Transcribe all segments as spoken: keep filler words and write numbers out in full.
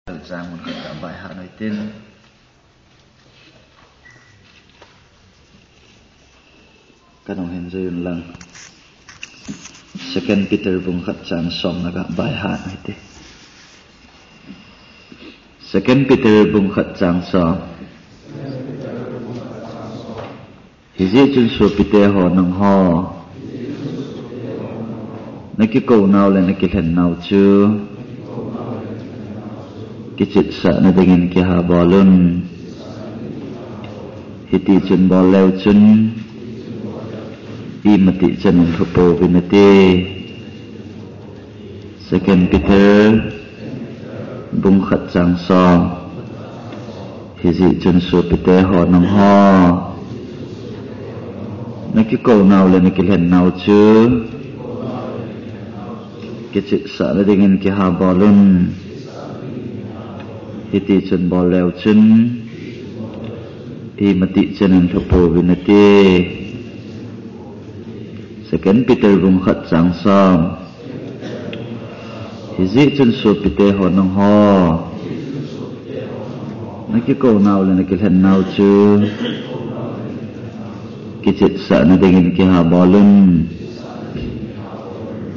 Chang mun khat ka bai ha noi tin. Ka nung hin zui un lang. Second Peter bung khat chang som na ka bai ha noi tin. Second Peter bung khat chang som. Hijeh chun sopite ho nangho, nakikou nau le nakilhen nau chu kichetsah na dingin kiha bol un. Hiti chun bol leu chun imatih chan in lhu pouvin ati. Second Peter bung khat chang som. Hijeh chun sopite ho nangho, nakikou nau le nakilhen nau chu kichetsah na dingin kiha bol un. Hiti chun bol leu chun imatih chan in lhu pouvin ati. Second Peter bung khat chang som. Hijeh chun sopite ho nangho, nakikou nau le nakilhen nau chu kichetsah na dingin kiha bol un.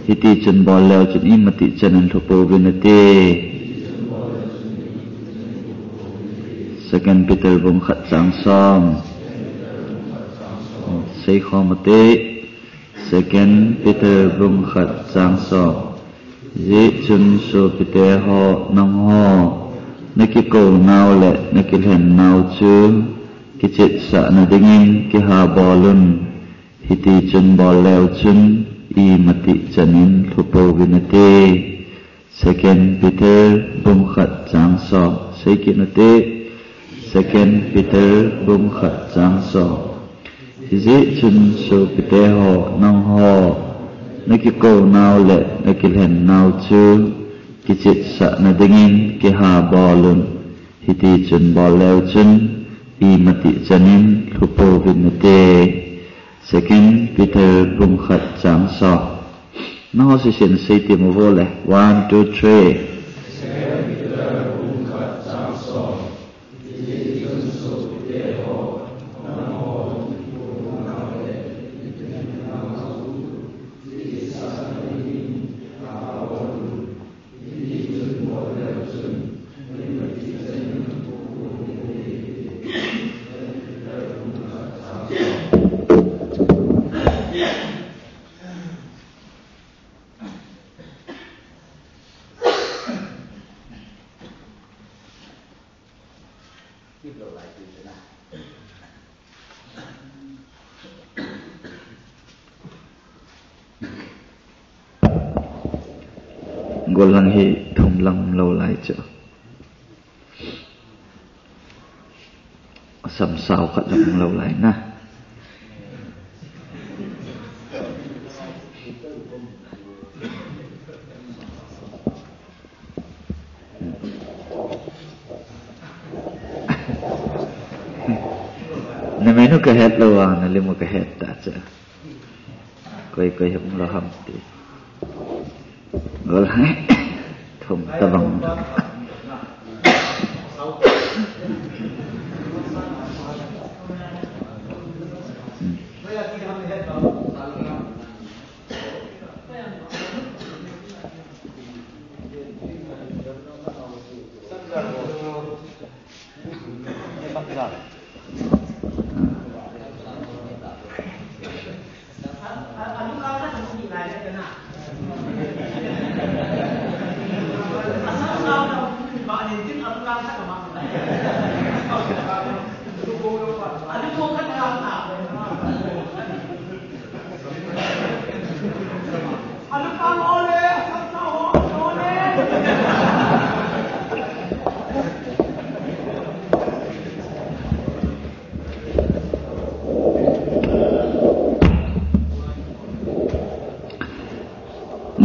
Hiti chun bol leu chun imatih chan in lhu pouvin ati. Second Peter bung khat chang som. Sei khom ati. Second Peter bung khat chang som. Hijeh chun sopite ho nangho, nakikou nau le nakilhen nau chu kichetsah na dingin kiha bol un. Hiti chun bol leu chun imatih chan in lhu pouvin ati. Second Peter bung khat chang som. Sei kit un ati. Second Peter bung khat chang som. Hijeh chun sopite ho nangho, nakikou nau le nakilhen nau chu kichetsah na dingin kiha bol un. Hiti chun bol leu chun imatih chan in lhu pouvin ati. Second Peter bung khat chang som. Nangho sesen sei temo vo le. One, two, three. Golhang hi thum lang lou lai chu. Asam sao khat lang lou lai na. Na menu ka het lou a, na limu ka het ta cha. Koi koi hung lou ham ti. Gol hai. Thum tabang. Hmm.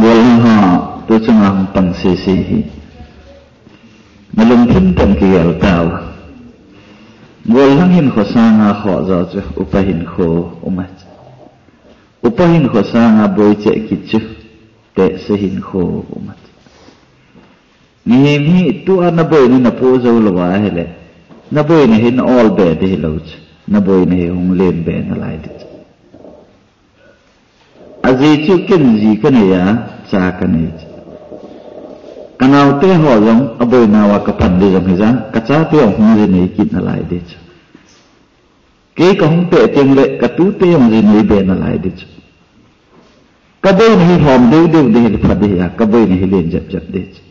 Golhang ho, tu chunga hung pang sese hi. Na lungthim tah in kigel tau. Golhang hinkho sanga khoh jo chu upa hinkho um a. Upa hinkho sanga boicheh kit chu tehse hinkho um a. Mihem hi tua naboina napoh jou louva ahile, naboina hi na-ol be ding hilou chu. Naboina hi hung len be nalai ding chu. Ajeh chu ken ji kanei a, cha kanei chu. Kanaote ho jong aboinauva kapan ding jong hija, kachate jong hung jinei kit nalai ding chu. Kei kahung peh tengle katute jong jinei be nalai ding chu. Kaboina hi lhom deu deu ding hile pha ding hia, kaboina hi len jep jep ding chu.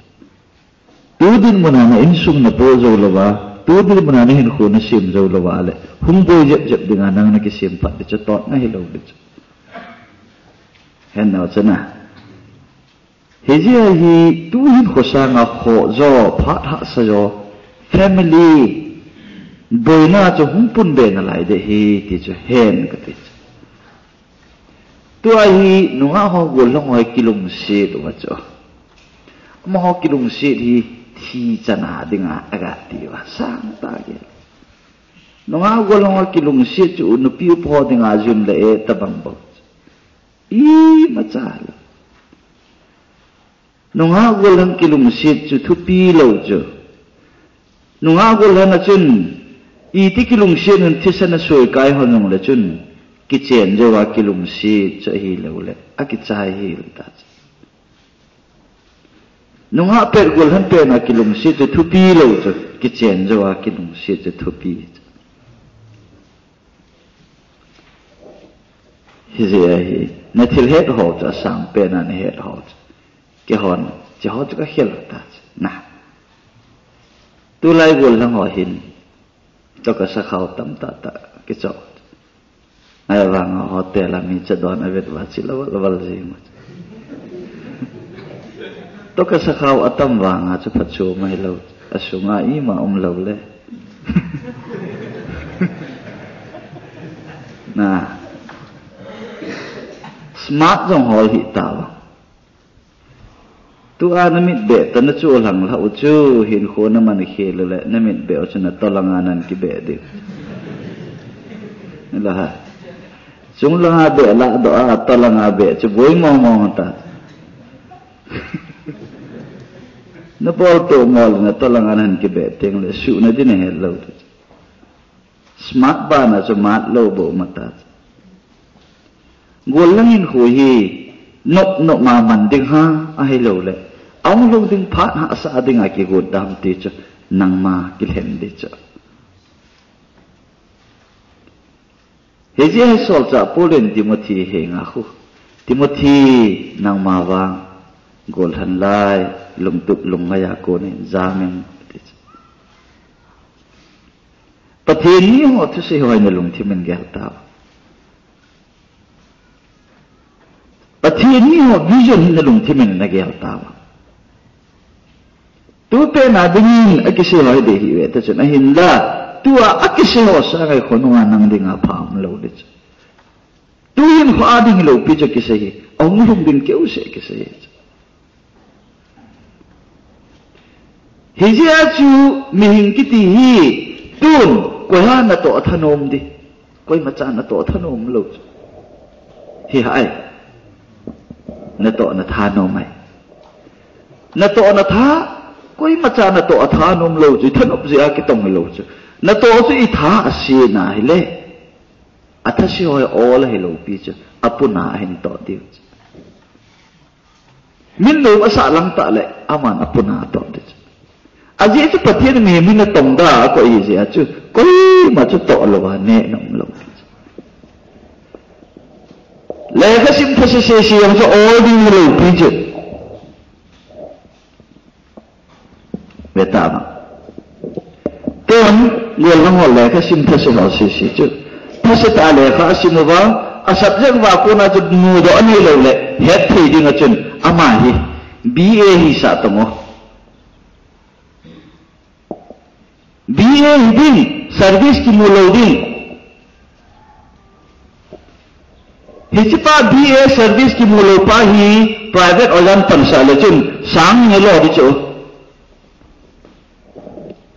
Tu dinmuna na insung napoh jou louva, tu dinmuna nahinkho nasem jou louva le, hung boi jep jep dinga nang nakisem phat ding chu, totna hilou ding chu. Hennau chu na. Hijeh a hi tuhin khosanga khoh jo, phat hahsa jo, family boina chu hung pun be nalai ding ahi ti chu hen kati chu. Tua hi nungah ho gollhang ho kilungset uva chu. Amaho kilungset hi thi chana dinga aga ti uva sangtah gel. Nungah gollhang ho kilungset chu nupi upa ho dinga jun le e tabang bou. Imacha lou. Nungah gollhang kilungset chu thupi lou chu. Nungah gollhang a chun iti kilungset un thisan asoi kai hon jongle chun kichen jouva kilungset chu ahiloule akichai hel ta chu. Nungah pet gollhang pet a kilungset chu thupi lou chu, kichen jouva kilungset chu thupi chu. Hijeh a hi, nathil het ho chu asang pen a nahet ho chu. Keihon, hiche ho chu kakhel ta chu. Na. Tulai gollhang ho hin, tokasa khao tamtah tah kichoh. Ahivanga hotel a mi cha don avet uva chu laval laval jing u. Tokasa khao atam vanga chu phatchom ahilou. Asunga ima umlou le. Na. Smart jong hol hih tauva. Tua namit beh toh nachoh lhang lhah u chu, hinkho naman khel u le, namit beh u chu natolanga nahin kibeh diu. Nila ha. Chunglanga beh lahdoh a, tolanga beh chu boi mong mong ta. Nabol toh mo le natolanga nahin kibeh tengle, suhna ding nahet lou. Smart bana chu mat lou bou mata. Gollhang hinkho hi nop nop ma man ding ham ahiloule, ahung lhung ding phat hahsa dinga kigot dam ti chu nangma kilhen ding chu. Hijeh a hi solchah Paul in Timothy henga khu, Timothy, nangma vang gollhang lai, lungtup lungngai a konin jam in, ati chu. Pathen mi ho thusei ho hi nalungthim in gel tauva. Pathen mi ho vision hi nalungthim in nagel tauva. Tu pen a dingin akisei ho hi dei hih uve ta chun ahinla, tua akisei ho sanga hi khonunga nang dinga pha umlou ding chu. Tuhin kho a ding hilou pi chu kisei hi, ahung lhung ding keu seh kisei hi chu. Hijeh a chu mihem kiti hi tun koiham natoh thanom ding, koimacha natoh thanom lou chu. Hiham, natoh nathanom am? Natoh natha, koimacha natoh athanom lou chu, ithanop jeh a kitong hilou chu. Natoh chu itha asena hile, athase ho hi ol ahilou pi chu, apuna ahin toh diu chu. Min nom asah lang tah le, aman apuna atoh ding chu. Ajeh chu Pathen in mihem hi natong da akoi jeh a chu, koima chu toh louva neh nom lou ding chu. Lekha sim thase sese jong chu ol ding hilou pi chu. Ve tauva. Tun, gollhang ho lekha sim thase ho sese chu. Thase tah a lekha asim uva, a subject uva kona chu mudoh anei lou le, hetthei dinga chun, ama hi B A hisah tong o. B A hi ding, service kimu lou ding. Hiche pa B A service kimu lou pa hi private ojan pansah le chun sang ni lo ding chu.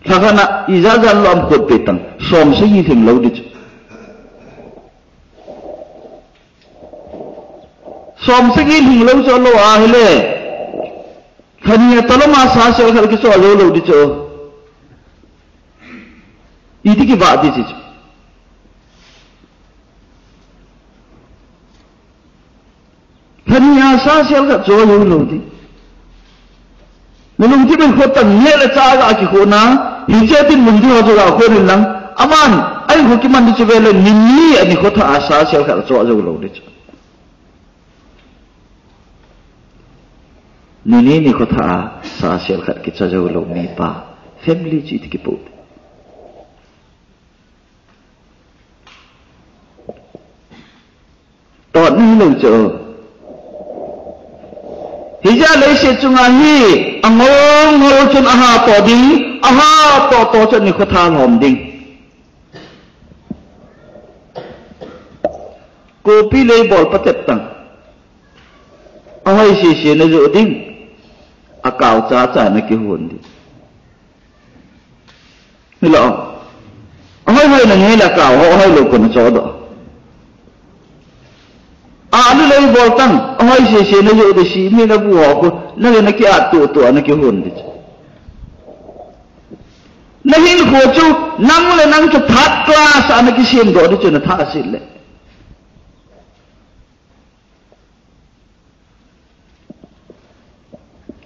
Lhakhat na ijat ijat lo am kot pe tang, som sagi lhing lou ding chu. Som sagi lhing lou chu lo ahile. Thani a talom a sa sel khat kichoh jou lou ding chu. Iti kibah ding chu. Thani a sa sel khat choh jou lou ding. Nalungthim in khotang neh le chah a kikhona, hiche dinmun ding ho chu ga khon in lang. Aman, ahin kho kiman ding chu ve le, nini a nikho thah a sa sel khat choh jou lou ding chu. Nini nikho thah a sa sel khat kichoh jou lou mipa. Family chu iti kipoh ding. Tot ni lou chu. Hijeh a leiset chunga hi, angol ngol chun aha toh ding, aha toh toh chun nikho thah lhom ding. Kopi lei bol patep tang. Ahoi sese na joh ding. Akao cha cha na kihon ding. Hilou. Ahoi hoi na ngei la ka ho hoi lou kon choh doh. Alu lei bol tang, ahoi sese na joh ding, simi na bu ho khu, na le na ki-at tuh tuh a na kihon ding. Na hinkho chu, nang le nang chu third class a na kisem doh ding chu na tha a sit le.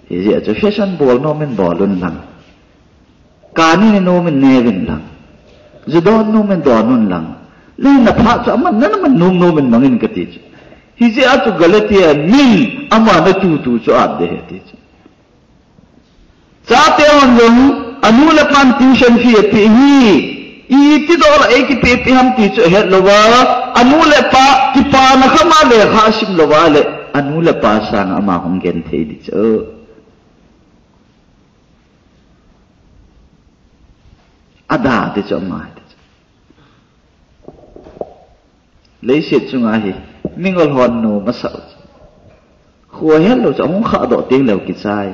Hijeh a chu fashion bol nom in bol un lang. Kani ne nom in ne uvin lang. Ju don nom in don un lang. Nang na phat chu aman, nana man nom nom in mang in kati chu. Hijeh a chu Galatia min ama na tutu chu at ding ahi ti chu. Chate hon jong, anu le apan tuition fee apeh hi, iti doh la eikipeh peh ham ti chu ahet louva, anu le apa, kipana kham a lekha asim louva le, anu le apa sanga ama hung genthei ding chu. Ada ti chu ama ti chu. Leiset chunga hi, mingol hon nom asah u chu. Kho helou chu, ahung khah doh teng leh kichai.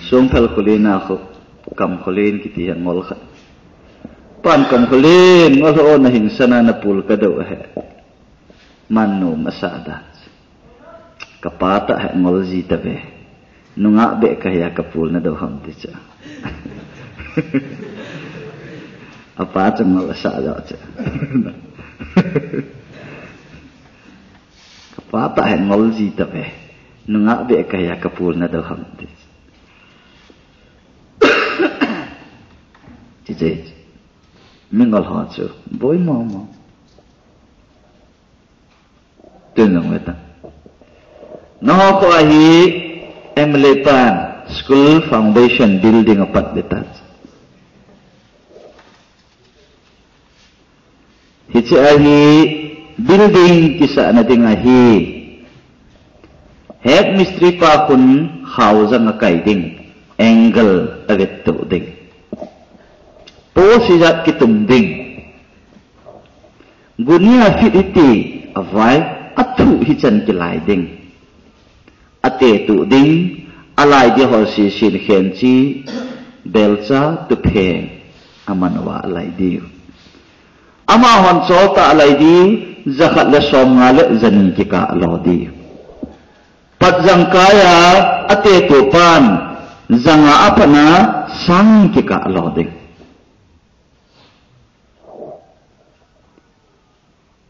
Songphel kholin a khu, Kamkholin kiti hi ngol khat. Pan Kamkholin, ngol ho na hingsan a na pul ka dou ahi. Man nom asah dan. Ka pa tah hi ngol ji tave. Nungah beh kahi a ka pul na dou ham ti chu. Apa chu ngol asah jo chu. Ka pa tah hi ngol ji tave. Nungah beh kahi a ka pul na dou ham ti chu. Ti chu. Mingol ho chu. Boi mo mo. Tun jong ve ta. Nangho kho a hi M L A pan school foundation building apat ve ta. Hiche a hi building kisahna ding a hi head mistri pa khun khao jang akai ding, angle avet tuh ding. Post ijat kitum ding. Gunia feet hiti avai, athuh hichan kilai ding. Ate tuh ding, alai ding ho sesen khenchi, belcha, tupheng, aman uva alai diu. Amahon choltah alai diu, jakhat le somnga le jani kikah alo diu. Pat jangkai a, ate tuh pan, janga apatna, sang kikah alo ding.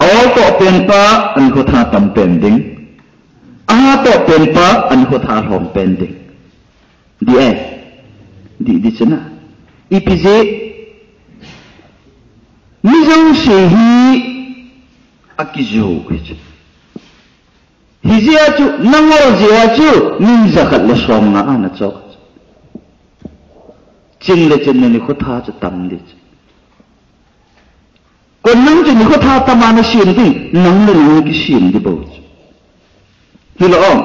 Aol toh pen pa, anikho tha tam pen ding. Aha toh pen pa, anikho tha lhom pen ding. Di e. Di, di chuna. Ipi jeh. Mi jouse hi akiju hi chu. Hijeh a chu, nangol jeh a chu, mi jakhat le somnga ana chok. Ching le ching na nikho tha chu tam di chu. Kon nang chu nikho tha tam a nasem ding, nang le nang kisem di bou chu. Hilou.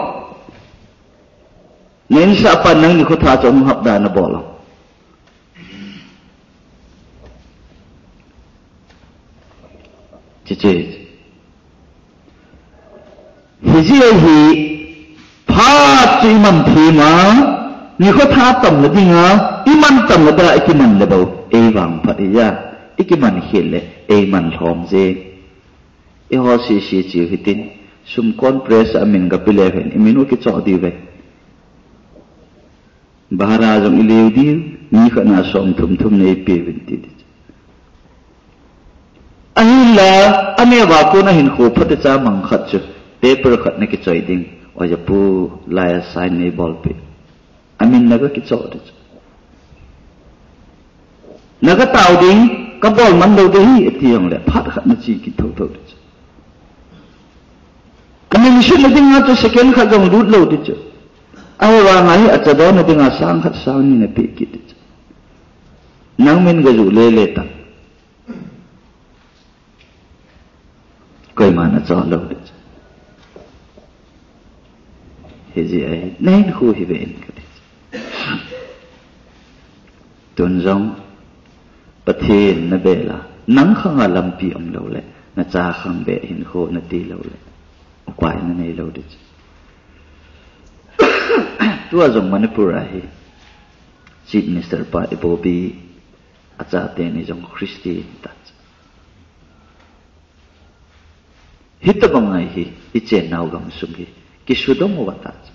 Na insah pan nang nikho tha chu hung hap dan nabol a. Hiche. Hijeh a hi phat chu iman thei ma, nikho tha tamna dinga, iman tamna dinga ikiman le bou, eivang phat ahi a, ikiman khel le, eiman lhom je. Eiho sese cheu hitin, Sum kon press a min kape leu hen, i min u kichoh diu ve. Bhara jong i leu diu, ni khat na som thum thum nei pe uvin ti di. Ahinla, aneo a kon a hinkho phatecha mang khat chu, paper khat na kichoi ding, oja pu, lai a sign nei bol pe. Amin na ga kichoh di chu. Na ga tao ding, ka bol man lou di hi, ati jong le, phat khat na che kit thotho di chu. Ka min sut na ding a chu second khat jong lut lou di chu. Ahivang a hi a cha don na ding a sang khat sang ni na pe kit di chu. Nang min ga ju le le ta. Koima na choh lou di chu. Hijeh a hi, na hinkho hi ve in ka ti chu. Tun jong, Pathen na bel a, nang khang a lampi um lou le, na cha khang beh hinkho na ti lou le, upai na nei lou di chu. Tua jong Manipur a hi, Chief Minister pa Ibobi, a chate ni jong Christian ta chu. Hitabang a hi, i chennau gamsung hi, kisudong uva ta chu.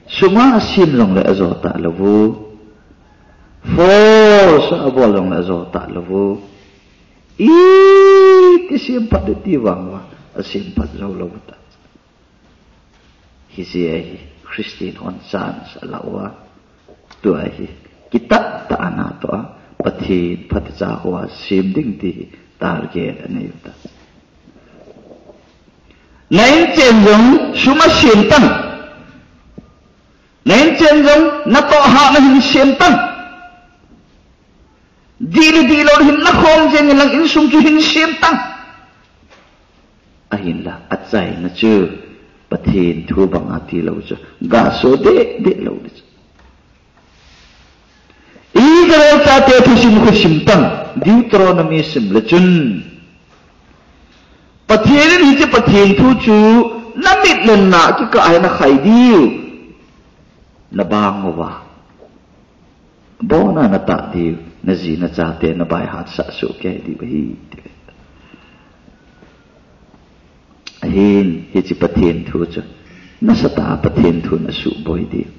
Sum a asem jong le ajo ta lou u. Force a abol jong le ajo ta lou u. Iti sem phat di ti vang uva, asem phat jou lou u ta chu. Hijeh a hi Christian hon chance ala uva. Tua hi kitah tah a natoh a, Pathen phatecha hoa sem ding ti hi target anei u ta. Na inchen jong sum a sem tang. Na inchen jong natoh hahna hin sem tang. Dih le dihlou hin la khom jeng in lang insung chu hin sem tang. Ahinla, achaina chu Pathen thu bang a tilou chu, ga so deh deh lou di chu. Israel chate thusim khu sim tang, Deuteronomy sim le chun. Pathen in hiche Pathen thu chu, na mit le na kikah a na khai diu. Na bang uva. Abon a na tah diu, na ji na chate na baihat sah soh kei diu ahi, ti. Ahin, hiche Pathen thu chu, nasatah a Pathen thu na suboi diu.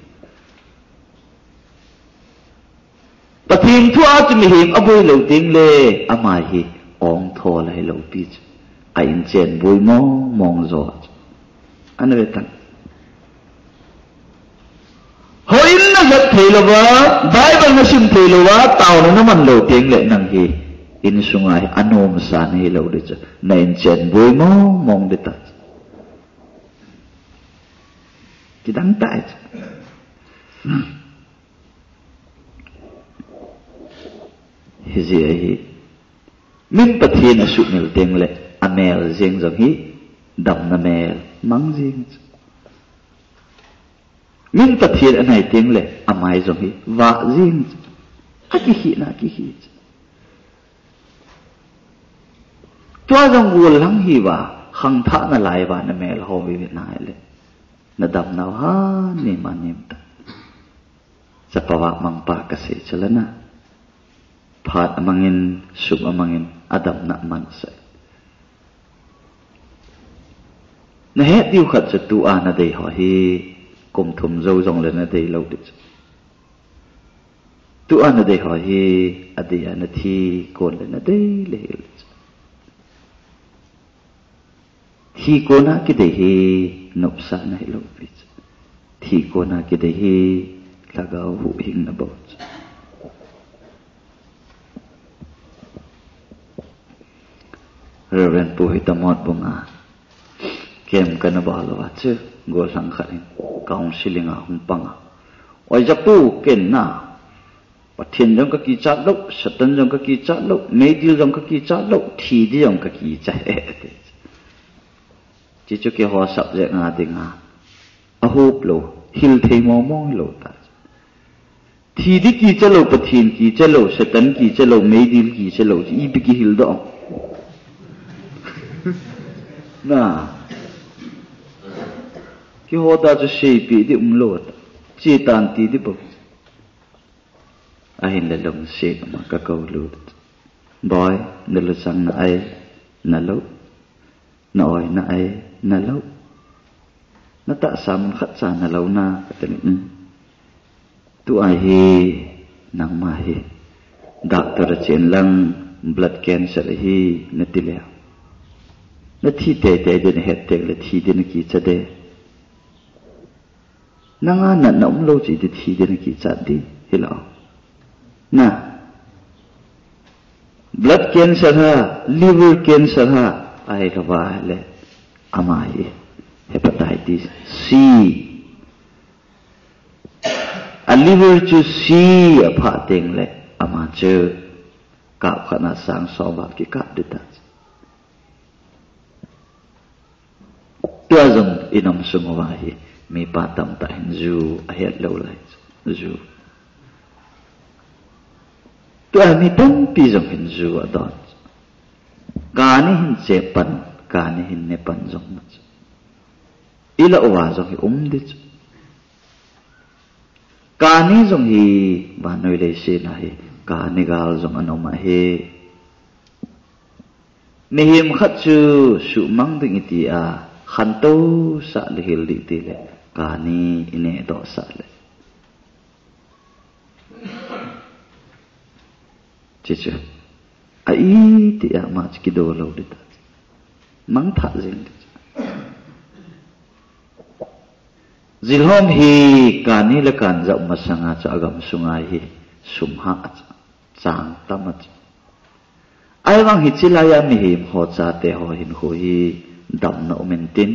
Pathen thu a chu mihem aboi lou teng le, ama hi ongthol ahi lou pi chu. A inchen boi mong mong jo chu. Ana ve tan. Houin na jat thei louva, Bible na sim thei louva, taona na man lou teng le nang hi, insung a hi anom sa na hi lou di chu, na inchen boi mong mong di ta. Kidang tah chu. Hijeh a hi. Min Pathen asuhmil teng le, amel jeng jong hi, damna mel, mang jeng chu. Min Pathen anai teng le, amai jong hi, vah jeng chu. Akikhihna, akikhi chu. Tua jong gol lang hiva, khangthah nalai va, na mel ho ve ve nai le. Na damnau ha, nem a nem ta. Chapa vah mangpa kasei chu la na. Phat amangin, sum amangin, adamna aman sah. Na het diu khat chu tua na dei ho hi, kum thum jou jong le na dei lou di chu. Tua na dei ho hi, adeh a na thi kon le na dei le hel di chu. Thi kona kidei hi nopsahna hilou pi chu. Thi kona kidei hi lhagao huhhingna bou chu. Reverend Pu Hitamot bunga kem kana bol uva chu, gollhang khat in counseling a hung pang a. Oi, japu ken na. Pathen jong kakichat lou, Satan jong kakichat lou, meidil jong kakichat lou, thi di jong kakichat e, ati. Chuchu keiho subject nga dinga. Ahop lou, hil thei mong mong lou ta. Thi di kichat lou, Pathen kichat lou, Satan kichat lou, meidil kichat lou, ipi kihil doh. Na. Keiho ta chu seipeh di umlou ta. Che tan ti di bou. Ahinla lungset ma kakou lut. Boi, na luchang na ai, na lou. Na oi, na ai, na lou. Na tahsa mun khat cha na lou na, ka ti ni. Tua hi, nangma hi. Doctor a chen lang, blood cancer hi, na ti le. Na thi tei tei din het tei le thi din ki cha de. Nanga natna umlou chi ti thi din kichat di, hilou. Na. Blood cancer ham, liver cancer ham, ahilou va le, ama hi hepatitis C. A liver chu C apha teng le, ama chu kap khat na sang som va kikap di ta. Tua jong i nam sung uva hi, mipa tamtah hin ju ahet lou lai. Ju. Tua hi mi tampi jong hin ju adon. Kani hin che pan, kani hin ne pan jong na chu. I lah uva jong hi um di chu. Kani jong hi, vannoi leiset a hi, kani gal jong ana um ahi. Mihem khat chu suhmang ding i ti a, khantou sah le hil ding ti le, kani i neh doh sah le. Chi chu. A i ti a ma chu kido lou di ta. Mangthah jing di chu. Jilhom hi kani le kan jat masanga chu agam sunga hi sum hah a chu. Chang tam a chu. Ahivang hiche laiya mihem ho chate ho hinkho hi damna um intin,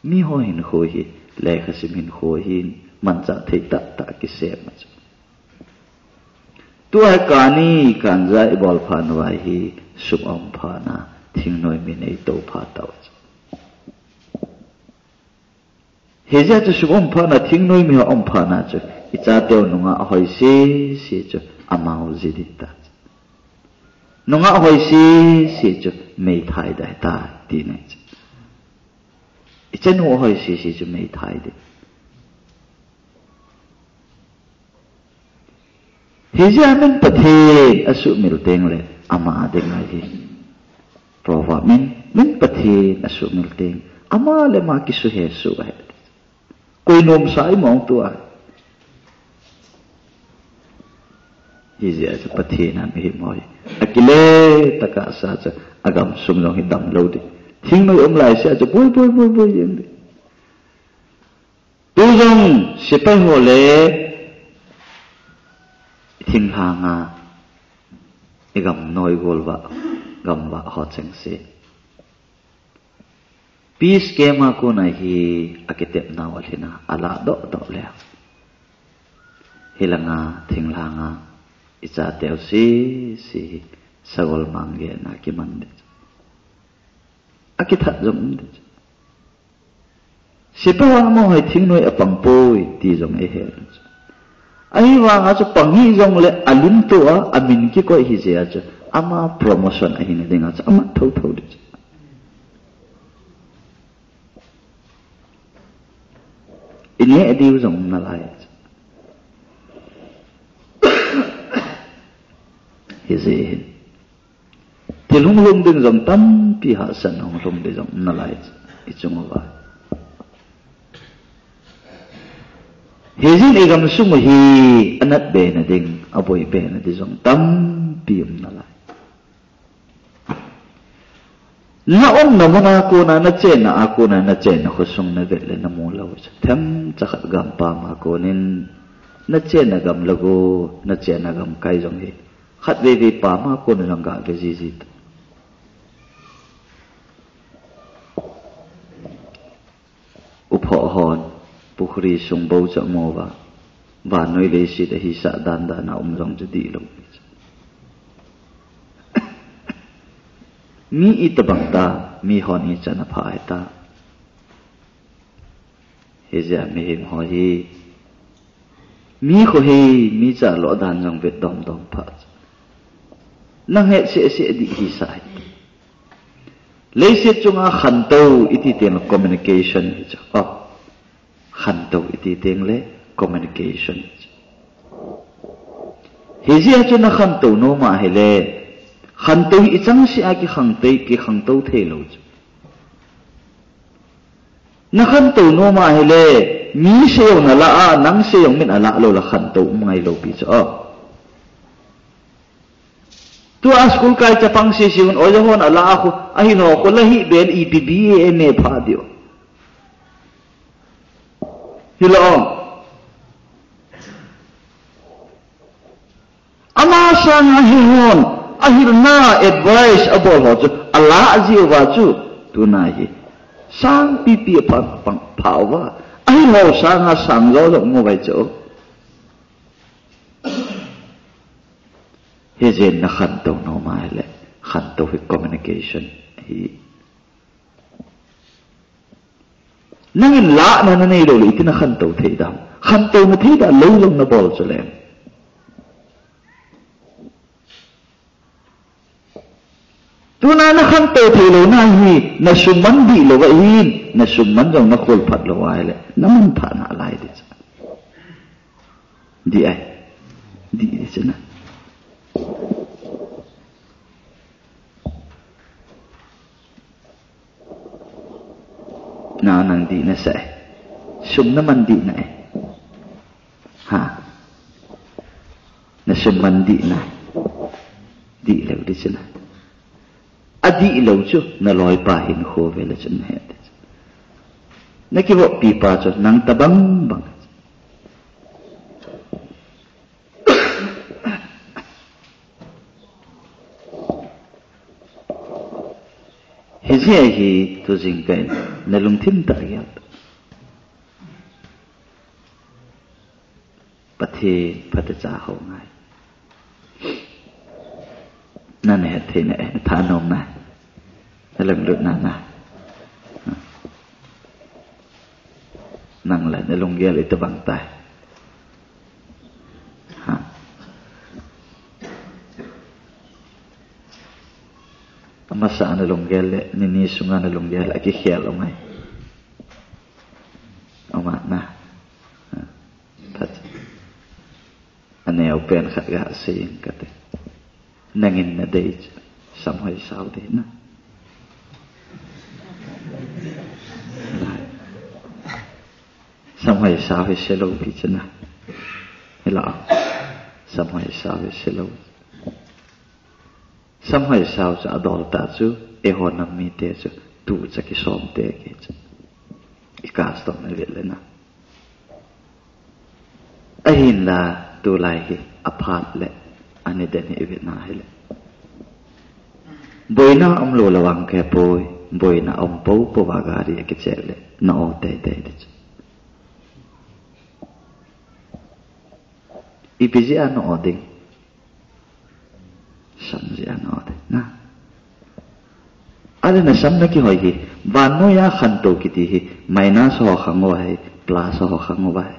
mi ho hinkho hi, lekhasim hinkho hi, manchah thei tah tah kisem a chu. Tua hi kani, kanja i bol phat uva hi, sum aum phat na, thingnoi mi nei to phat tau chu. Hijeh a chu sum um phat na, thingnoi mi ho um phat na chu, i chateu nungah hoi sese chu, amau ji ding ta chu. Nungah hoi sese chu, meithai dai ta, ti nai chu. I chanu hoi sese chu, meithai ding. Hijeh a min Pathen asuhmil teng le ama a ding ahi. Proverb min, min Pathen asuhmil teng ama le ama kisuhe suh ahi. Koi nomsa i mong tua. Hijeh a chu Pathen a mihem hoi. Akile taka sa chu agam sung jong hi dam lou di. Thingnoi um lai sia chu boi, boi, boi, boi jeng di. Tu jong sepai ho le thinglhang a i gam noi gol vah, gam vah ho cheng se. Peace camp a kona hi akitepnau alhin a, alah doh doh le. Hilanga thinglhang a i chateu sese hi sagol mang gel na kiman di. Akithat jong um di. Sepai hon amaho hi thingnoi apang poi ti jong eihe. Ahivanga chu pang hih jongle alim tua, amin kikoi hijeh a chu ama promotion ahina dinga chu ama thotho di chu. I neh diu jong um nalai chu. Hijeh hin. Thil hung lhung ding jong tampi hahsatna hung lhung ding jong um nalai i chung uva. Hijeh in i gam sung u hi anat be na ding, aboi be na ding jong tampi um nalai. Na umna mun a kona, na chenna a kona, na chenna khosung na vet le na mu lou. Themcha khat gampam a konin, na chenna gam le go, na chenna gamkai jong hi. Khat vei vei pam a kona jong ga ve jiji. Uphoh hon, pukhri sung bou cha mo va, vannoi leiset a hisah dan dan a um jong chu dihlou. Mi itobang ta, mi hon ichan apha hita. Hijeh a mihem ho hi, mi kho hi, mi cha lo dan jong vet dom dom pha. Nang het seh seh dih hisah hi. Leiset chunga khantou iti teng le communication hi chu. Oh. Khantou iti teng le communication hi chu. Hijeh a chu na khantou nom ahile, khantou hi ichang seh a kikhangtou, kikhangtou thei lou chu. Na khantou nom ahile, mi se jong na la a, nang se jong min a la lou le khantou um ngai lou pi chu. Tua school kai chapang sisi un, oi, hon a la a khu, ahil ho khu la hi bel ipi B A M A pha diu. Hilou. Ama sanga hi hon, ahilna advice abol ho chu, a la ji uva chu, tuna hi. Sang pipi pha, pha, pha uva. Ahil ho sanga sang jo jo mu vai chu. Hijeh in na khantou nom ahile, khantou hi communication hi. Nangin lahna na nei lou le, iti na khantou thei dam. Khantou na thei da, lou jong na bol chu le. Tuna na khantou thei lou na hi, na sum man dih lou va hin, na sum man jong na khol phat lou ahile, na man phat na lai di chu. Di ai. Di di chu na. Na nang dih na sa e. Sum na man dih na e. Ha. Na sum man dih na. Dih lou di chu na. A dih lou chu na loipa hin kho ve le chu na he di chu. Na kivoppi pa chu nang tabang bang. Hijeh hi tu jingkah in na lungthim tah gel. Pathen phatecha ho ngai. Na na het thei na e, na thanom na. Na lunglut na na. Nang la na lunggel ita bang tai. Ha. Amasa na lunggel le, nini sunga na lunggel, akikhel umai. Ama na. Ha. Phat. Aneo pen khat ga sei ing kate. Nangin na dei chu, samhoi sao dei na. Samhoi sao hi se lou pi chu na. Hilou. Samhoi sao hi se lou. Samhoi sao chu adol ta chu, eiho nam mite chu, tucha kisom te ke chu. I custom i vet le na. Ahinla, tulai hi, aphat le, ani den hi i vet na hile. Boina umlou le vang khe poi, boina um popo va gari a kicheh le, na o teitei di chu. Ipi jeh a na o ding. Sam jeh a na o ding. Na. Ale na sam na kihoi hi. Vannoi a khantou kiti hi. Minus ho khang uva hi. Plus ho khang uva hi.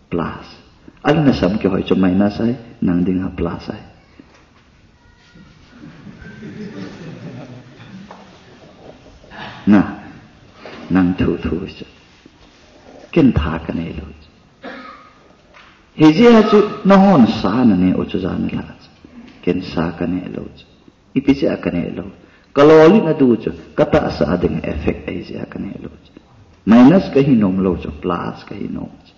Plus. Ale na sam kihoi chu minus ahi. Nang dinga plus ahi. Na. Nang thu thu chu. Ken tha ka nei lou chu. Hijeh a chu nahon sa na ne u chu jan la chu. Ken sa ka ne lou chu. Ipi jeh a ka ne lou. Ka lolhin a du chu. Ka tahsa a ding a effect ahi jeh a ka ne lou chu. Minus ka hi nom lou chu. Plus ka hi nom chu.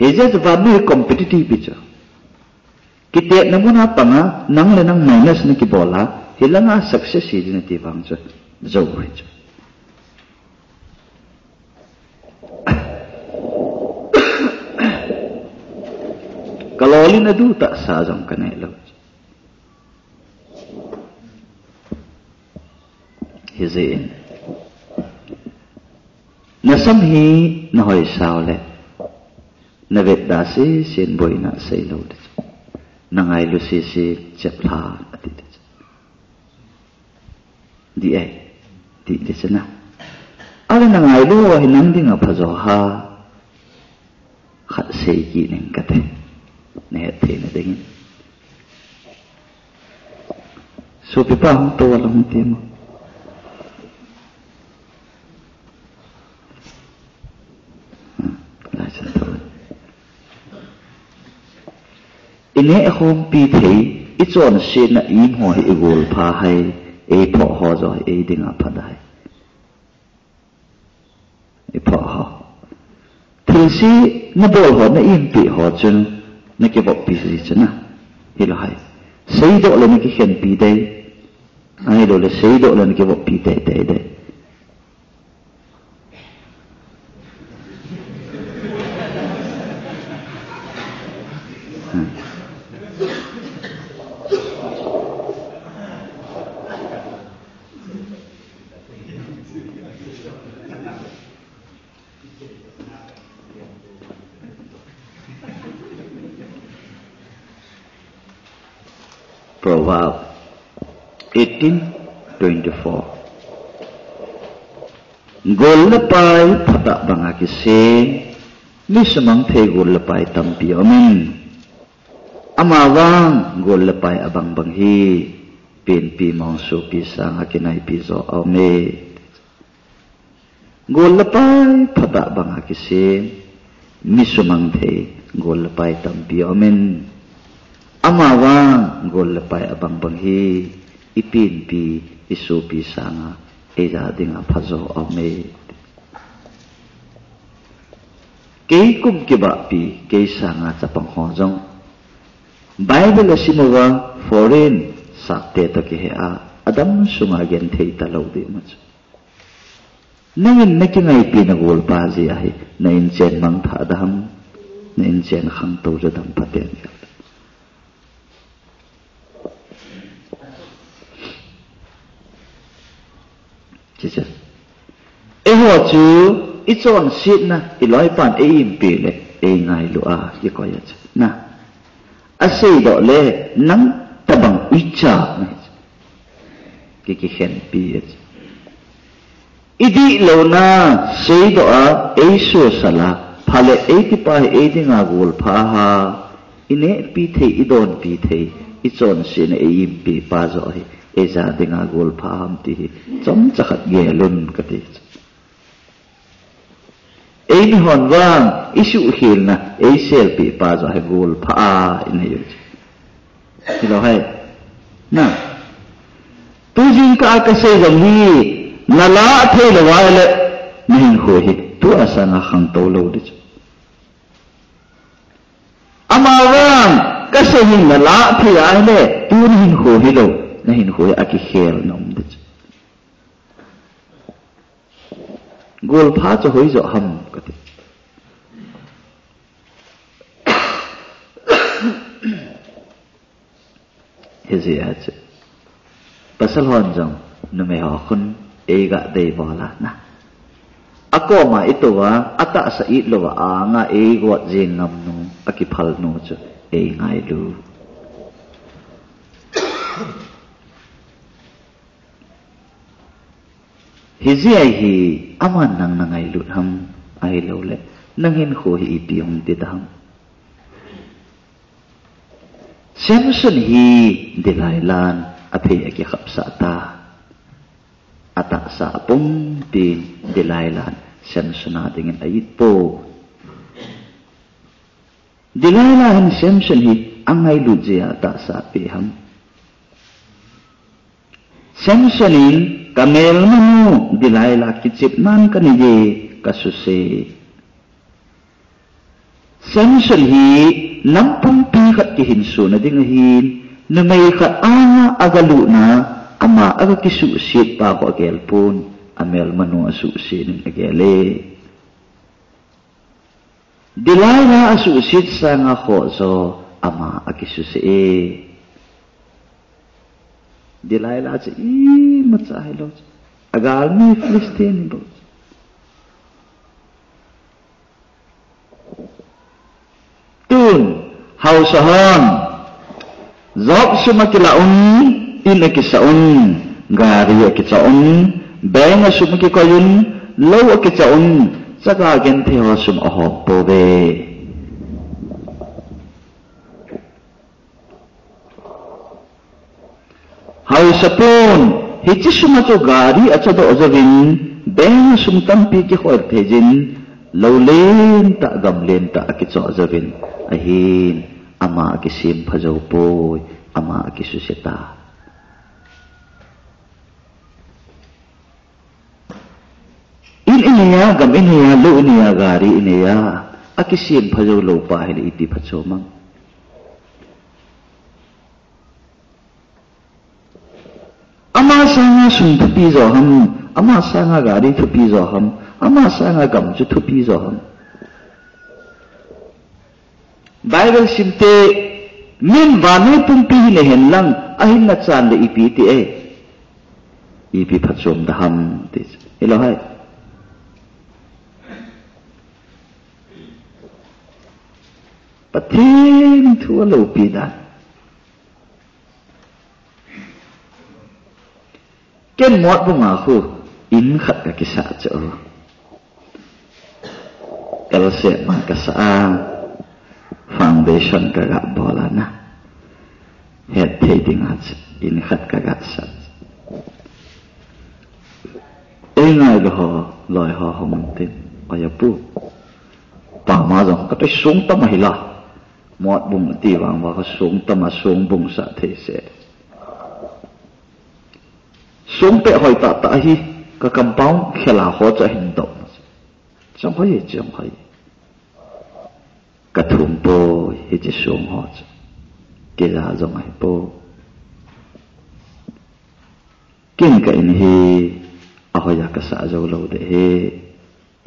Hijeh chu vannoi competitive chu. Kitetna mun a panga, nang le nang minus na kibol a, hilanga success hi ding nati vang chu, jou hi chu. Ka lolhin a du tahsa jong ka nei lou. Hijeh in. Na sam hi na hoi sao le. Na vetda sese in boina sei lou di chu. Na ngailu sese chep lha ati di chu. Di e. Di di chu na. Ale na ngailu ho hi nang dinga phajo ha. Khat sei kit ning kate. Na het theina dingin. Sopipa hung tou a la hung ti mo. Hmm, lai chan tou. I neh khompi thei, i chonsetna im ho hi i gol pha hai, Ei phoh ho jo, ei dinga phat ahi. Ei phoh ho. Thilse nabol ho, na impi ho chun, nakivoppi ji chun a. Hilou hai. Seidoh le nakikhenpi dei. Ahilouleh seidoh le nakivoppi teitei dei. Proverb eighteen twenty-four. Gol le pai phatah banga kisem, mi sumang thei gol le pai tampi aumin. Amavang gol le pai abang bang hi, penpi mong sopi sanga kinaipi jo aume. Gol le pai phatah banga kisem, mi sumang thei gol le pai tampi aumin. Amavang gol le pai abang bang hi, i penpi, i sopi sanga, eija dinga phajo aume. Kei kum kibahpi, kei sanga chapang ho jong Bible asim uva foreign sahte toh kihe a, adam sunga genthei talou ding ma chu. Nangin nakingaipi na golpa jeh ahi, na inchen mangthah dam, na inchen khangtou jadam phaten. Chicha. Eiho chu, i chonsetna, i loipan ei impi le, ei ngailu a, kikoi a chu. Na. Aseidoh le, nang tabang uicha, na. Ki, kikhenpi a chu. I dihlouna seidoh a, ei sosal a, phale ei tipa hi ei dinga golpha ham, i nehpi thei, i donpi thei, i chonsetna ei impi pa joh hi, eija dinga golpha ham ti hi, chomcha khat gelun kati. Ei mihon vang, i suhkhelna, ei selpi pa joh hi golpha a, i nei u. Hilou hai. Na. Tu jingkah a kasei jong hi, na lah thei lou ahile, na hinkho hi, tua sanga khangtou lou ding chu. Amavang, kasei hi na lah thei ahile, tu na hinkho hilou, na hinkho hi akikhel nom ding chu. Golpha chu hoijoh ham kati. Hijeh a chu. Pasal hon jong numei ho khun eiga dei bol a na. Akoma itouva, atahsa itlou a anga eigot jing ngam nu, akiphal nu chu ei ngailu. Hijeh a hi aman nang na ngailut ham ahilouleh, nang hinkho hi ipi hung ti ta ham. Samson hi Delilah'n aphei akikhapsah ta. Atahsa apumpin Delilah'n Samson a dingin a-it poi. Delilah hin Samson hi angailut jeh a tahsa ape ham. Samson in, kamelmanu Delilah kichepnan kanei e, kasuse. Samson hi nam pumpi khat kihinsona ding ahin, numei khat anga agalutna, ama aga kisuhset pa kho agel pon, amelmanu asuhset in agel e. Delilah asuhset sanga kho jo ama akisuse e. Delilah chu imacha hilou chu. Agalmi Philistine bou chu. Tun, haosa hon. Job sum akilah un, in akisah un, gari akichoh un, bank a sum akikoi un, lou akichoh un, chaga genthei ho sum ahom pouve. Haosa pon, hiche sum a chu gari achohdoh jouvin, bank a sum tampi kikhoh thei jin, lou lentah, gam lentah akichoh jouvin, ahin, ama akisempha jou poi, ama akisuse ta. Inei a, gam inei a, lou inei a, gari inei a, akisem pha jou lou pa hi le ipi phachom ham. Ama sanga sum thupi jo ham, ama sanga gari thupi jo ham, ama sanga gam chu thupi jo ham. Bible simte, min vannoi pumpi hi nei hen lang, ahinna chan le ipi ti e. Ipi phachom da ham ti. Hilou hai. Pathen thu aloupi dan. Ken Motbung a khu in khat ka kisah chu. L shape ma kasah a, foundation ka ga bol a na. Hetthei ding a chu in khat ka ga sah. Ei ngailu ho, loi ho hung tin, oi a pu. Pama jong ka toi sung tam ahi la. Motbung ti vang va ka sung tam a, sung bung sah thei se. Sung pe hoi tah tah hi, ka compound khel a ho chu ahin doh. Chang hoi, chang hoi. Ka thum poi, hiche sung ho chu. Kei ja jong ahi poi. Ken ka in hi, ahoi a ka sah jou lou ding ahi.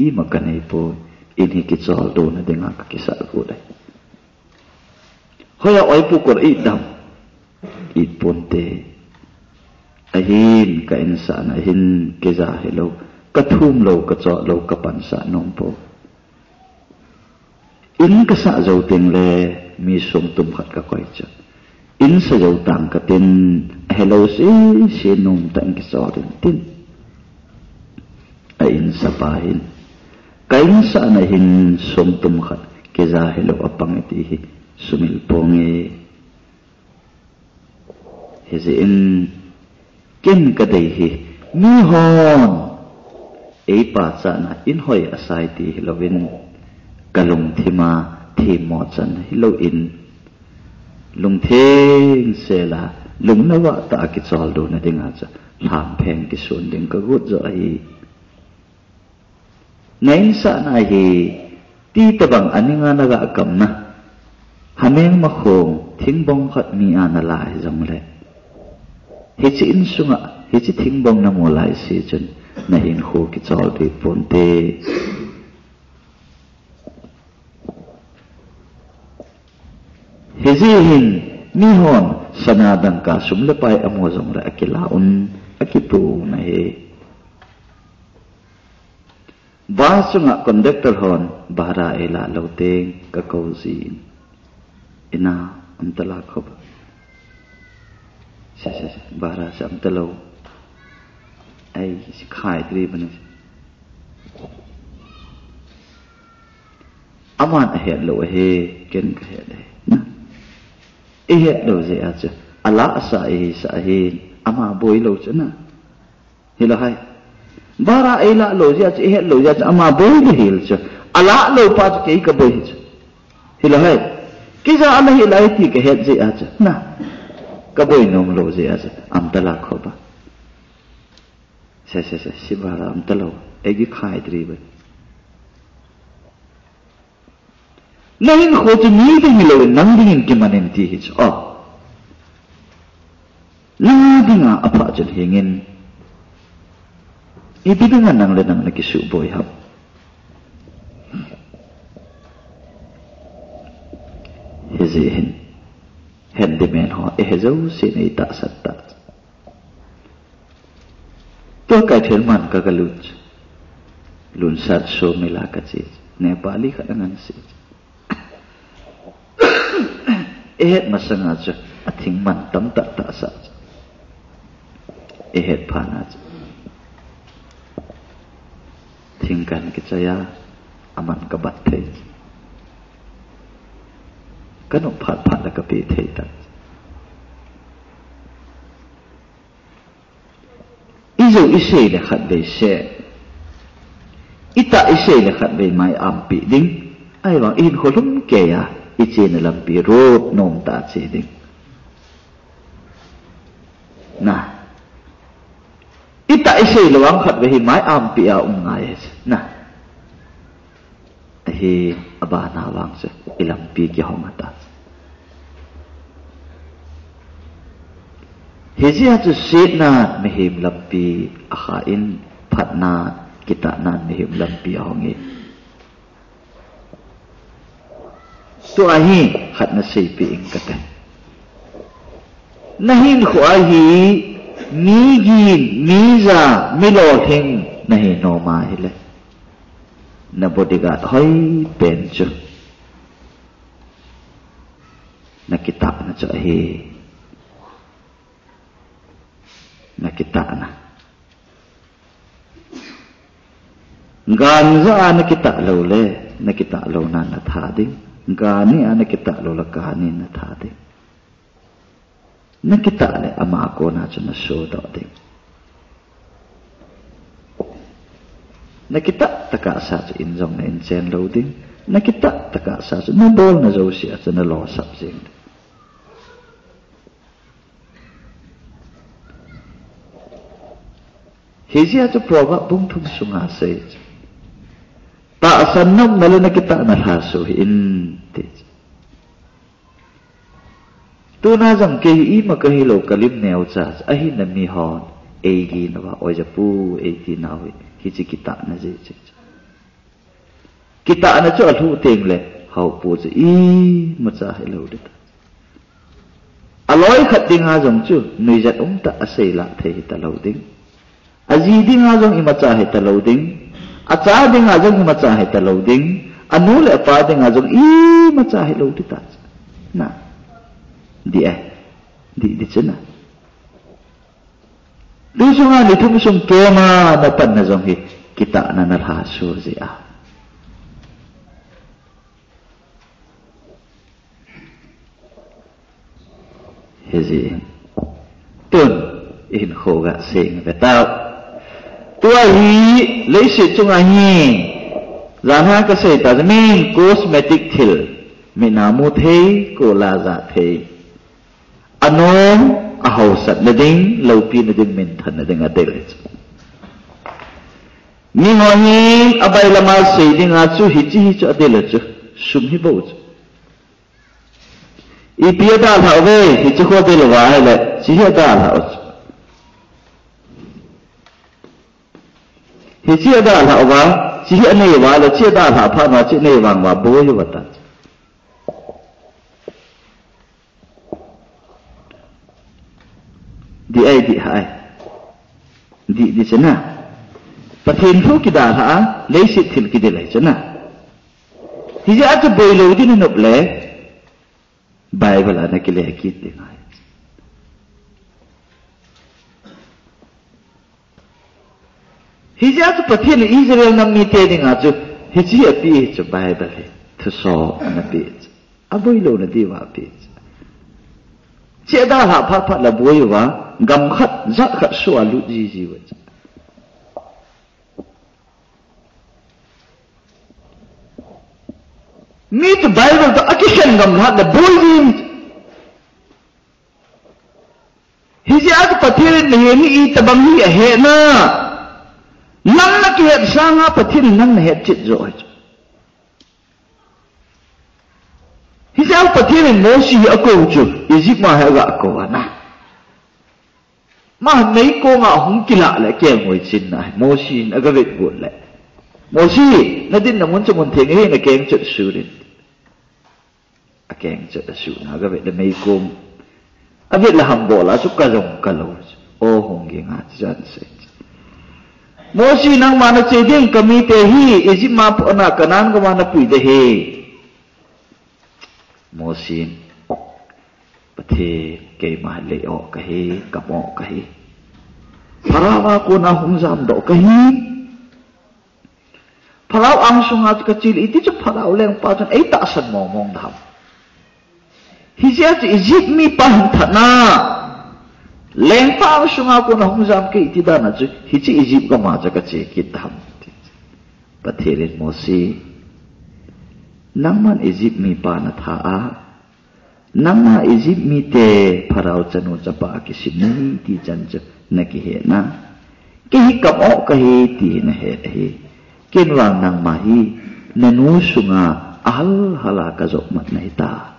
Ima ka nei poi, in hi kichol doh na ding a ka kisah got ahi. Hoi a oi pu kol i dam. I ponte. Ahin ka in sah na hin kei ja hilou. Ka thum lou, ka chol lou, ka pansah nom poi. In ka sah jou teng le mi sum tum khat ka koi chu. In sa jou tang ka tin, ahelou sese nom tah in kichol in tin. A in sa pa hin. Ka in sah na hin sum tum khat kei ja hilou a pang e ti hi sumil ponge. Hijeh in ken ka dei hi, mihon ei pachatna in hoi asai ti hilouvin, ka lungthim a themmo chan hilou in, lungtheng sel a, lungna vah tah a kichol doh na ding a chu, lhampheng kisun ding ka got jo ahi. Na in sah na hi, ti tabang a ning a na ga kam na. Hameng ma khong, thingbong khat mi a na la hi jong le. Hiche in sung a, hiche thingbong na mu lai se chun, na hinkho kichol ding ponte. Hijeh hin, mihon, sana dangka sum le pai amu jong le akila un, akipu un ahi. Bus chunga conductor hon bhara ei la lou teng ka kou jin. Ina, um ta la khop. Se, se, se, bhara se um ta lou. Ei, si khai tri bani. Aman ahet lou ahi, ken ka het ahi. Na. I het lou jeh a chu. Ala asa i sa ahi, ama boi lou chu na. Hilou hai. Bhara ei la lou jeh a chu, i het lou jeh a chu, ama boi le hil chu. Ala lou pa chu kei ka boi hi chu. Hilou hai. Kei ja ala hi lai ti ka het jeh a chu. Na. Ka boi nom lou jeh a chu. Um ta la khop a. Se, se, se, si bhara um ta lou. Ei gi khai tri ba. Na hinkho chu mi ding hilou in nang dingin kiman in ti hi chu. Oh. Nang dinga apha chun hingin. Ipi dinga nang le nang na kisuboi ham. Hijeh hin. Handyman ho, i he jouse nei tahsan tah. Tua kai thel man ka ka lut. Lunsat sawmi la ka che. Nepali khat a ngan se. I het masanga chu a thing man tam tah tah sa chu. I het phat na chu. Thing kan kichai a, a man ka bat thei. Ka nop phat phat la ka pe thei ta. I jou i sei le khat vei se. I tah i sei le khat vei mai ampi ding. Ahivang i hinkho lhum kei a, i chena lampi rot nom tah che ding. Na. Tah isei lou ang khat ve hi mai ampi a um ngai e. Na. Ahi abana vang se ilampi kihong ata. Hijeh a chu setna mihem lampi akha in phatna kitahna mihem lampi ahong e. Tua hi khat naseipeh ing kate. Nahinkho a hi mi gin, mi ja, mi lolhing nahi nom a hile. Na bodyguard hoipen chu. Nakitahna chu ahi. Nakitahna. Ganja a nakitah lou le, nakitah louna natha ding. Gani a nakitah lou le, gani natha ding. Nakitah le, ama kona chu nasodoh ding. Nakitah tah a sa chu in jong na inchen lou ding. Nakitah tah a sa chu nabolna jouse a chu nalosap jeng ding. Hijeh a chu Proverb bung thum sunga asei chu. Tahsan na um na le nakitahna lhaso hih in ti chu. Tuna jong kei hi ima kahilou kalim neocha chu. Ahina mihon eiginauva, oi japu eiginau hi, hiche kitahna jeh chu. Kitahna chu alhuh teng le, haopu chu imacha hilou ding ta. Aloi khat dinga jong chu, nuijat umtah a seilah thei hita lou ding. Aji dinga jong imacha hita lou ding. Acha dinga jong imacha hita lou ding. Anu le apa dinga jong imacha hilou ding ta. Na. Dih e. Dih, dih chu na. Tu sunga ni thum sung kema napanna jong hi kitahna nalhaso jeh a. Hijeh in. Tun, ihinkho gasei ve tau. Tua hi, leiset chunga hi, jan a kasei ta, min cosmetic thil, mit a mu thei, kol a ja thei. Anom, ahaosatna ding, loupina ding, minthanna ding adel e chu. Miho hin, abailam a sei dinga chu, hiche hi chu adel e chu, sum hi bou chu. Ipi adalhah uve, hiche khu adel uva ahile, hiche hi adalhah u chu. Hiche adalhah uva, hiche hi anei uva le, hiche adalhah phat uva, hiche anei vang uva, boi uva ta. Dih ai, dih hai. Dih, dih chu na. Pathen thu kidalhah a, leiset thil kidel ahi chu na. Hijeh a chu boilou ding nanop le, Bible a nakile kit ding ahi. Hijeh a chu Pathen in Israel nam mite dinga chu, hiche apeh hi chu Bible hi, thuso anapeh chu. Aboilouna diuva apeh chu. Hiche adalhah phat phat le boi uva, gam khat, jat khat soh a lut jiji uva chu. Mi chu Bible toh akikhen gamlhat le boi ji. Hijeh a chu Pathen in mihem hi itobang hi ahet na. Nang nakihet sanga Pathen in nang nahet chet joh ahi chu. Hijeh a Pathen in Mosi hi akou chu, Egypt ma hi aga kou ana. Ma meikong a hung kilah le akeng hoi chin na, Mosi in aga vet got le. Mosi, nadinna mun chu mun theng ahi, nakeng chet sut in. Akeng chet asut na, aga vet le meikong. Avet le hambol a chu ka jong kalou. O hung ging a chan se. Mosi nangma nache ding kamite hi, Egypt ma pona Canaan gam a napui ding ahi. Mosi in, Pathen, keima lei o kahi, kamo kahi. Pharaoh a kona hung jamdoh kahi. Pharaoh angsunga chu kache le iti chu Pharaoh lengpa chun eitahsan mong mong ding ham. Hijeh a chu Egypt mipa hin that na. Lengpa angsunga kona hung jam kei iti dan a chu hiche Egypt gam a chu kache kit ding ham. Pathen in Mosi, nangman Egypt mipa natha a, nangma Egypt mite Pharaoh chanu chapa kisim nahi ti chan chu nakihet na. Kei hi kam-o kahi ti nahet ahi. Ken vang nangma hi nanu sunga ahal hala kajop mat nahita.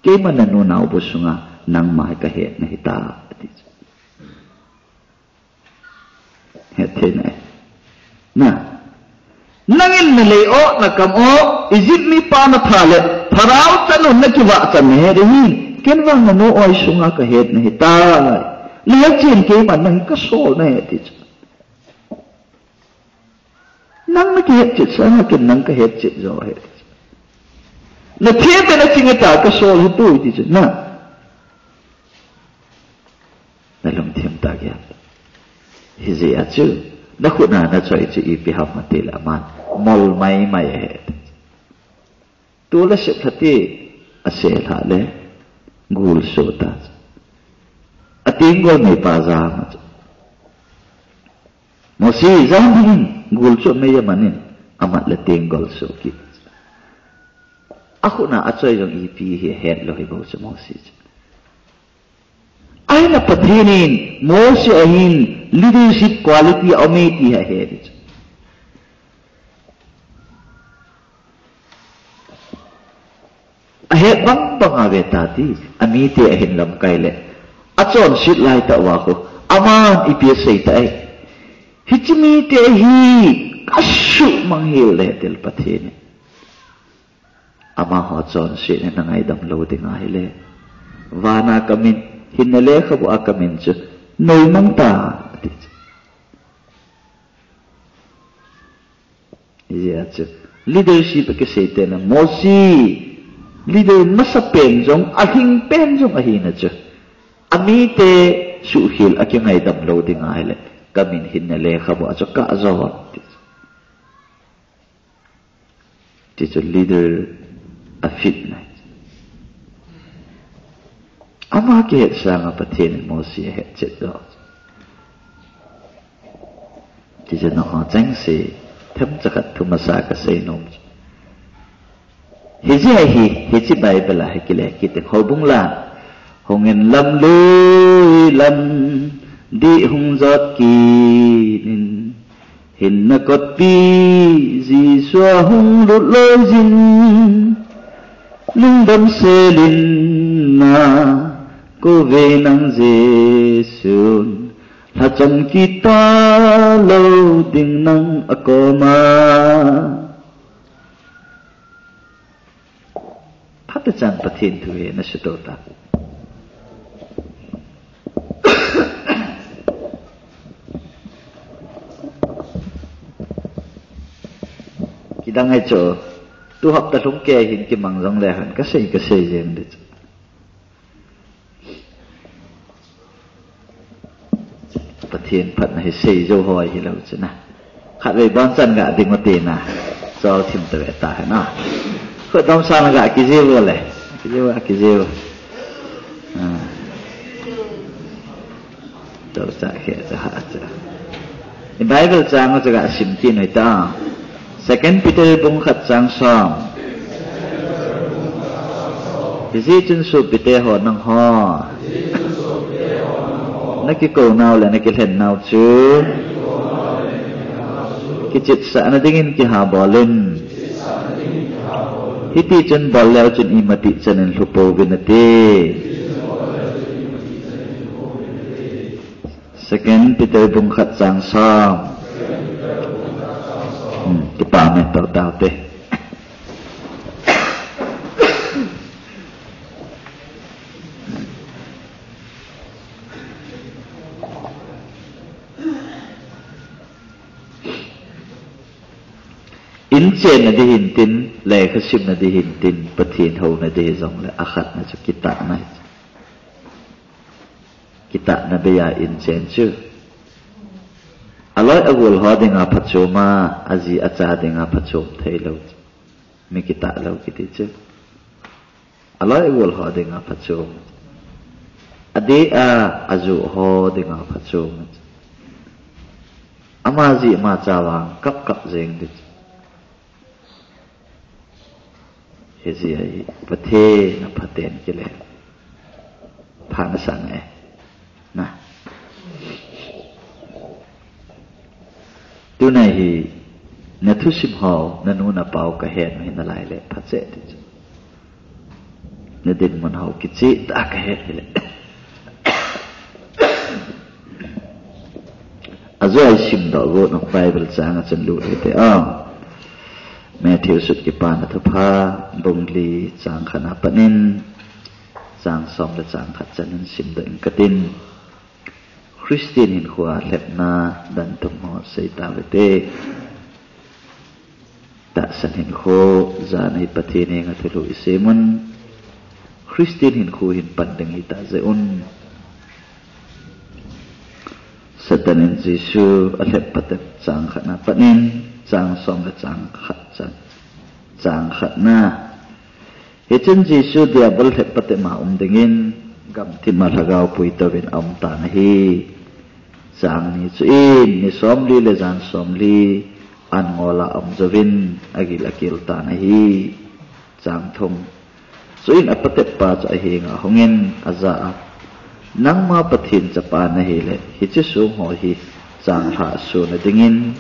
Keima nanu naobu sunga nangma hi kahet nahita, ati. Hetthei nai. Na. Nangin nalei-o, nakam-o, Egypt mipa natha le Pharaoh chanu nakivah chan nahet ahi. Ken vang nanu oi sunga kahet nahita. Lei chen keima nang kasol nahi ati chu. Nang nakihet chet sanga ken nang kahet chet jo ahi. Nathem be naching ta kasol hipoi ti chu na. Nalungthim tah kei. Hijeh a chu, nakhut a nachoi chu ipi ham atile aman mol maimai ahi. Tol asep lhate, ase lhah le, gul soh ta. Atenggol mipa jama chu. Mosi, jam hih in, gul chu amei amanin, amat le tenggol soh kit. Akhut a achoi jong ipi hi hetlou hi bou chu Mosi chu. Ahinla Pathen in Mosi a hin leadership quality aume ti ahe ti chu. Ahet bang bang a ve ta ti, amite ahin lamkai le. Achonset lai tah uva khu, aman ipi asei tai. Hiche mite hi kasuhmang hel e ti Pathen in. Amaho chonsetna nangaidam lou ding ahile, vana kamin, hinna lekhabu a kamin chu noimang ta, ati chu. Hijeh a chu, leadership akisei tena Mosi, leader masapen jong, ahingpen jong ahina chu. Amite suhkhel a kingaidam lou ding ahile, kamin hinna lekhabu a chu kah jo, ati chu. Ti chu leader a fit na. Ama kihet sanga Pathen in Mosi ahet chet doh. Ti chu nangho chengse themcha khat thu masa kasei nom. Hijeh a hi, hiche Bible a hi kile kit ding houbung la. Hungin lamlui lam dih hung jot kit in. Hinna kotpi Jesu ahung lut loi jin, lungdam selin na kove nang Jesun, lhachom kit talou ding nang akoma. Phatechan Pathen thu hi nasuto ta. Kidang ahi chu, tu hapta lhung kei hin kimang jongle hen, kasei, kasei jeng ding chu. Pathen phatna hi sei jou hoi hilou chu na. Khatvei bonchan ga ding u tina. Chol thim ta ve ta hen a. Khut dom sa na ga kijil u le. Kijil u, kijil u. Ah. Toh cha khe cha ha cha. I Bible chang u chu ga sim kit u hita. Second Peter bung khat chang som. Hijeh chun sopite ho nangho, nakikou nau le nakilhen nau chu kichetsahna dingin kihabol un. Hiti chun bol leu chun imatih chan in lhu pouvin ati. Second Peter bung khat chang som. Hmm, kipa me tau tau te. Inchenna ding hin tin, lekha simna ding hin tin, Pathen houna ding hijongle akhatna chu kitahna. Kitahna bei a inchen chu. Aloi agol ho dinga phachom a, aji acha dinga phachom theilou. Mi kitah lou kiti chu. Aloi agol ho dinga phachom. Adeh a, ajoh ho dinga phachom. Ama ji ama cha vang kap kap jeng ding. Hijeh a hi Pathen a phaten kile. Phat na sang e. Na. Tuna hi, na thusim ho, na nu na pau ka het u hi nalai le, pha cheh ti chu. Na dinmun ho kicheh tah ka het hi le. Ajou a i simdoh got u Bible chang a chun lut hite. Ah. Matthew sut Kipana Thupha, bung li chang khat na pat in, chang som le chang khat chan in simdoh ing katin. Christian hinkhoa lhepna dan thum ho sei tau hite. Tahsan hinkho, jan a hi Pathen henga thulhuh i sem un. Christian hinkho hin pan ding hita jeh un. Satan in Jesu alhep patep chang khat na pat in, chang som le chang khat chan. Chang khat na. Hichun Jesu Diabol lhep patep ma um dingin, gamthip ma lhagao puitou vin aum tan ahi. Chang ni chu in, ni somli le jan somli, an ngol a aum jouvin, agil akel tan ahi. Chang thum. Chuin apatep pa chu ahenga ahungin, ajah a, Nangma Pathen chapa nahi le, hiche song ho hi changlhah sona dingin,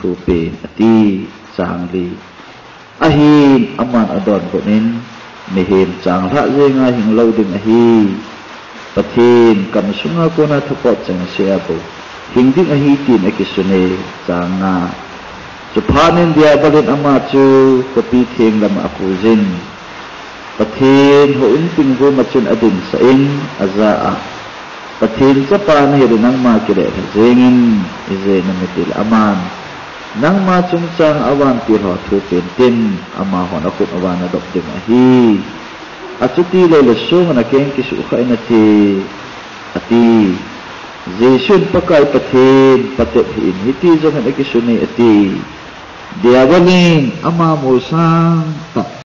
thu pen, ati. Chang li. Ahin, aman adonbut in, mihem changlhah jenga hing lou ding ahi. Pathen kam sunga kona thupot chengse a bou hing ding ahi, tin akisun e. Chang nga. Chuphat in Diabol in ama chu khopi theng lama apuijin, Pathen houin tingvum a chun adinsah in, ajah a, Pathen chapa nahi le nangma kilelha jengin, ijeh inem itile aman nangma chungchang a vantil ho thu pen tin, amahon akhut uva nadop ding ahi. Achuti lou le song a nakeng kisuhkhah in ati, ati. Jesun Pakai Pathen, patep hih in, hiti jongin akisun e, ati. Diabol in ama molsang tah